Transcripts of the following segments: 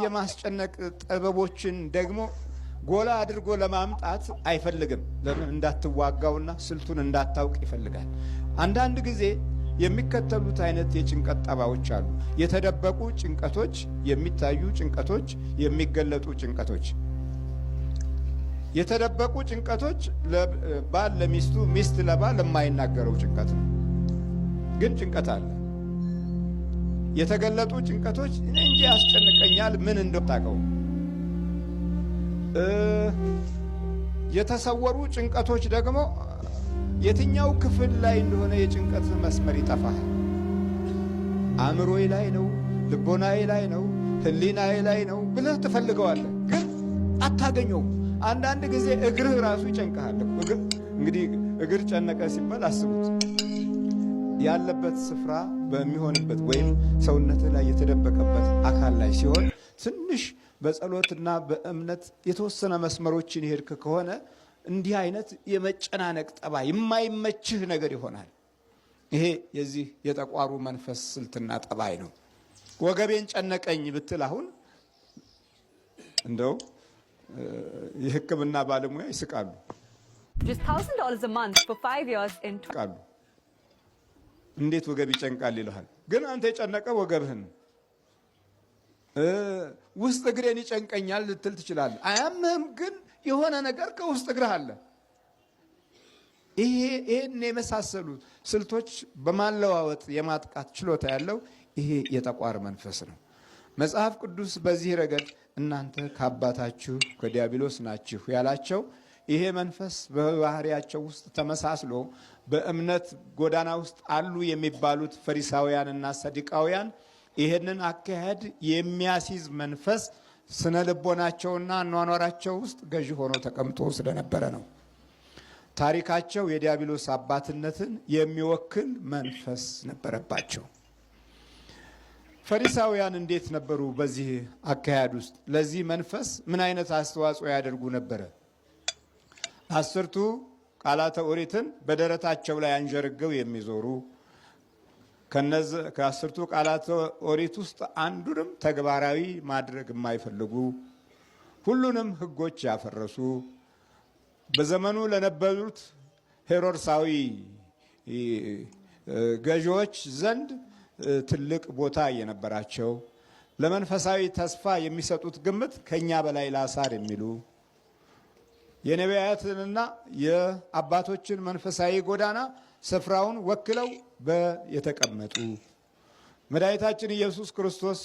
የማስጨነቅ ጥበቦችን ደግሞ ጎላ አድርጎ ለማምጣት አይፈልግም። ለምን? እንዳትዋጋውና ስልቱን እንዳታውቅ ይፈልጋል። አንዳንድ ጊዜ የሚከተሉት አይነት የጭንቀት ጠባዮች አሉ። የተደበቁ ጭንቀቶች፣ የሚታዩ ጭንቀቶች፣ የሚገለጡ ጭንቀቶች። የተደበቁ ጭንቀቶች ባል ለሚስቱ፣ ሚስት ለባል የማይናገረው ጭንቀት ነው። ግን ጭንቀት አለ። የተገለጡ ጭንቀቶች እኔ እንጂ ያስጨንቀኛል፣ ምን እንደታቀው። የተሰወሩ ጭንቀቶች ደግሞ የትኛው ክፍል ላይ እንደሆነ የጭንቀት መስመር ይጠፋል። አእምሮዬ ላይ ነው፣ ልቦናዬ ላይ ነው፣ ሕሊናዬ ላይ ነው ብለህ ትፈልገዋለህ፣ ግን አታገኘውም። አንዳንድ ጊዜ እግርህ ራሱ ይጨንቅሃል። እግር እንግዲህ እግር ጨነቀ ሲባል አስቡት። ያለበት ስፍራ በሚሆንበት ወይም ሰውነትህ ላይ የተደበቀበት አካል ላይ ሲሆን፣ ትንሽ በጸሎትና በእምነት የተወሰነ መስመሮችን የሄድክ ከሆነ እንዲህ አይነት የመጨናነቅ ጠባይ የማይመችህ ነገር ይሆናል። ይሄ የዚህ የጠቋሩ መንፈስ ስልትና ጠባይ ነው። ወገቤን ጨነቀኝ ብትል አሁን እንደው የሕክምና ባለሙያ ይስቃሉ። Just $1,000 a month for 5 years in ይስቃሉ። እንዴት ወገብ ይጨንቃል ይልሃል። ግን አንተ የጨነቀ ወገብህን ነው። ውስጥ እግሬን ይጨንቀኛል ልትል ትችላለህ። አያምህም፣ ግን የሆነ ነገር ከውስጥ እግርህ አለ። ይሄን የመሳሰሉ ስልቶች በማለዋወጥ የማጥቃት ችሎታ ያለው ይሄ የጠቋር መንፈስ ነው። መጽሐፍ ቅዱስ በዚህ ረገድ እናንተ ከአባታችሁ ከዲያብሎስ ናችሁ ያላቸው ይሄ መንፈስ በባህሪያቸው ውስጥ ተመሳስሎ በእምነት ጎዳና ውስጥ አሉ የሚባሉት ፈሪሳውያንና ሰዱቃውያን ይህንን አካሄድ የሚያሲዝ መንፈስ ስነ ልቦናቸውና አኗኗራቸው ውስጥ ገዢ ሆኖ ተቀምጦ ስለነበረ ነው። ታሪካቸው የዲያብሎስ አባትነትን የሚወክል መንፈስ ነበረባቸው። ፈሪሳውያን እንዴት ነበሩ? በዚህ አካሄድ ውስጥ ለዚህ መንፈስ ምን አይነት አስተዋጽኦ ያደርጉ ነበረ? አስርቱ ቃላተ ኦሪትን በደረታቸው ላይ አንዠርገው የሚዞሩ፣ ከአስርቱ ቃላተ ኦሪት ውስጥ አንዱንም ተግባራዊ ማድረግ የማይፈልጉ፣ ሁሉንም ሕጎች ያፈረሱ፣ በዘመኑ ለነበሩት ሄሮድሳዊ ገዢዎች ዘንድ ትልቅ ቦታ የነበራቸው፣ ለመንፈሳዊ ተስፋ የሚሰጡት ግምት ከኛ በላይ ላሳር የሚሉ፣ የነቢያትንና የአባቶችን መንፈሳዊ ጎዳና ስፍራውን ወክለው የተቀመጡ፣ መድኃኒታችን ኢየሱስ ክርስቶስ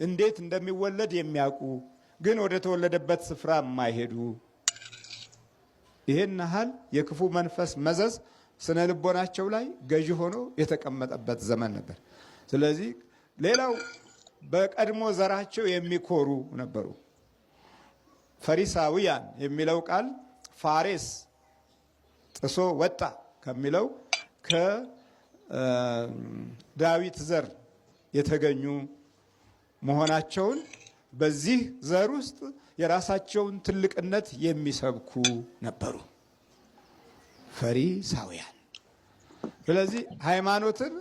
እንዴት እንደሚወለድ የሚያውቁ ግን ወደ ተወለደበት ስፍራ የማይሄዱ፣ ይህን ያህል የክፉ መንፈስ መዘዝ ስነ ልቦናቸው ላይ ገዢ ሆኖ የተቀመጠበት ዘመን ነበር። ስለዚህ ሌላው በቀድሞ ዘራቸው የሚኮሩ ነበሩ። ፈሪሳውያን የሚለው ቃል ፋሬስ ጥሶ ወጣ ከሚለው ከዳዊት ዘር የተገኙ መሆናቸውን በዚህ ዘር ውስጥ የራሳቸውን ትልቅነት የሚሰብኩ ነበሩ ፈሪሳውያን። ስለዚህ ሃይማኖትን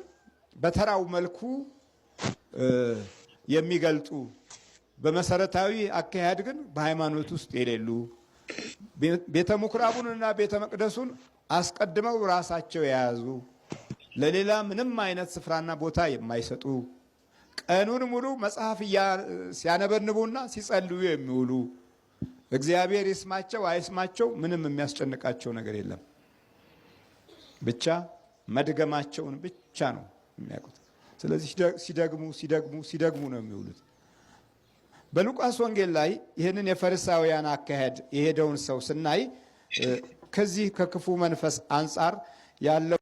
በተራው መልኩ የሚገልጡ፣ በመሰረታዊ አካሄድ ግን በሃይማኖት ውስጥ የሌሉ፣ ቤተ ምኩራቡንና ቤተ መቅደሱን አስቀድመው ራሳቸው የያዙ፣ ለሌላ ምንም አይነት ስፍራና ቦታ የማይሰጡ፣ ቀኑን ሙሉ መጽሐፍ ሲያነበንቡና ሲጸልዩ የሚውሉ፣ እግዚአብሔር ይስማቸው አይስማቸው ምንም የሚያስጨንቃቸው ነገር የለም። ብቻ መድገማቸውን ብቻ ነው የሚያውቁት። ስለዚህ ሲደግሙ ሲደግሙ ሲደግሙ ነው የሚውሉት። በሉቃስ ወንጌል ላይ ይህንን የፈሪሳውያን አካሄድ የሄደውን ሰው ስናይ ከዚህ ከክፉ መንፈስ አንጻር ያለው